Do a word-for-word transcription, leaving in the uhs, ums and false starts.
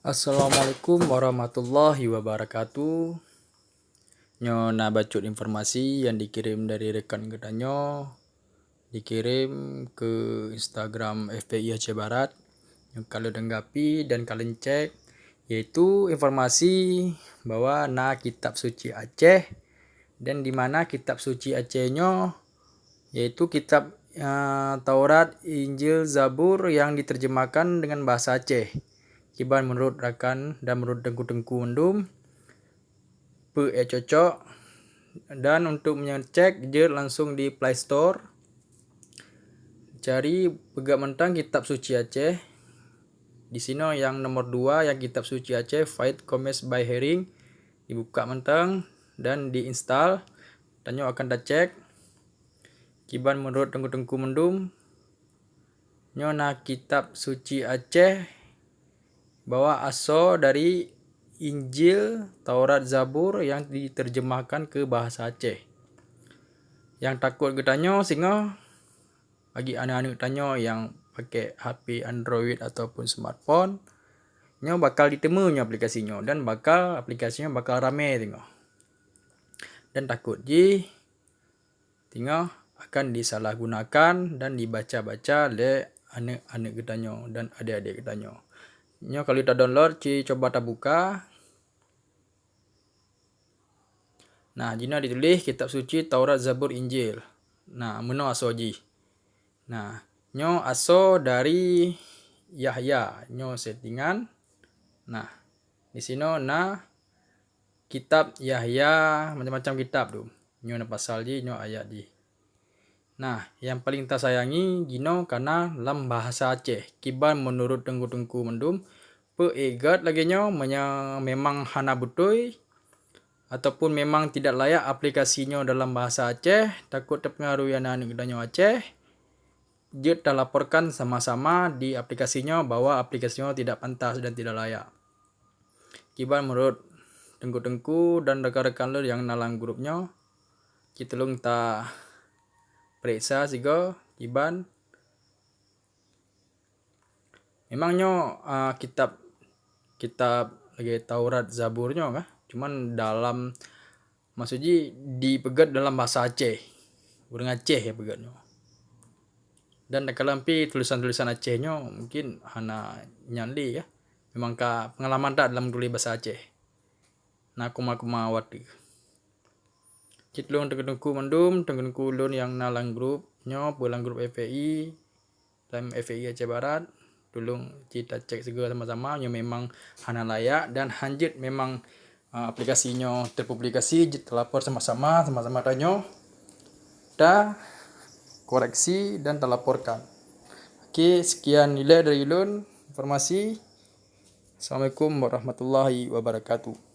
Assalamualaikum warahmatullahi wabarakatuh. Nyoe na bacut informasi nyang dikirém dari rekan geutanyoe, dikirém keu Instagram F P I Aceh Barat. Nyoe ka lôn tanggapi dan ka lôn cek, yaitu informasi bahwa na Kitab Suci Aceh, dan di mana Kitab Suci Aceh nyoe yaitu kitab, eh, Taurat, Injil, Zabur yang diterjemahkan dengan bahasa Aceh. Kiban menurut rakan dan menurut teungku-teungku mandum, peu ék cocok. Dan untuk meungecek, jeuet langsung di Play Store. Cari peugah mantong Kitab Suci Aceh. Di sinoe nyang nomor dua, nyang Kitab Suci Aceh, Faith Comes by Hearing. Dibuka mantong dan di-install. Tanyoe akan tacek. Kiban menurut teungku-teungku mandum, nyoe na Kitab Suci Aceh bahwa asoe dari Injil, Taurat, Zabur yang diterjemahkan ke bahasa Aceh. Nyang takot geutanyoe singoh, bagi aneuk-aneuk tanyoe nyang pakai H P Android ataupun smartphone, nyoe bakal diteumé nyoe aplikasi nyoe dan bakal, aplikasi nyoe bakal ramé singoh. Dan takot jih singoh akan disalahgunakan dan dibaca-baca lé aneuk-aneuk geutanyoe dan adék-adék geutanyoe. Nyoe ka lheueh tadownload, ci coba tabuka. Nah, jinoe dituléh Kitab Suci, Taurat, Zabur, Injil. Nah, meunoe asoe jih. Nah, nyoe asoe dari Yahya. Nyoe settingan. Nah, di sinoe na kitab Yahya, macam-macam kitab tu. Nyoe na pasal jih, nyoe ayat jih. Nah, nyang paleng tasayangi jinoe kana lam bahasa Aceh. Kiban menurut teungku-teungku mandum, peu ék gét lagée nyoe, meunyoe memang hana beutôi ataupun memang tidak layak aplikasi nyoe dalam bahasa Aceh, takot teupeungaruhi aneuk-aneuk geutanyoe Aceh, jeuet talaporkan sama-sama di aplikasi nyoe bahwa aplikasi nyoe tidak pantas dan tidak layak. Kiban menurut teungku-teungku dan rekan-rekan lôn nyang na lam grup nyoe, ci tulông tapeuriksa sigoe kiban. Memang nyoe, a, kitab, kitab lagée Taurat, Zabur nyoe kah, cuman dalam, maksud jih dipeugét dalam bahasa Aceh. Ureuëng Aceh nyang peugét nyoe. Dan takalon pih tulisan-tulisan Aceh nyoe mungkin hana nyan lé kah. Memang ka peungalaman that dalam tuléh bahasa Aceh. Na kuma-kuma watée. Ci tulông teungku-teungku mandum, teungku-teungku lôn nyang na lam grup nyoe, peu lam grup F P I, lam F P I Aceh Barat, tulông ci tacek sigoe sama-sama, nyoe memang hana layak dan hanjeuet memang, a, aplikasi nyoe terpublikasi, jeuet talapor sama-sama, sama-sama tanyoe, takoreksi dan talaporkan. Oke, sekian nilai dari ulôn informasi. Assalamualaikum warahmatullahi wabarakatuh.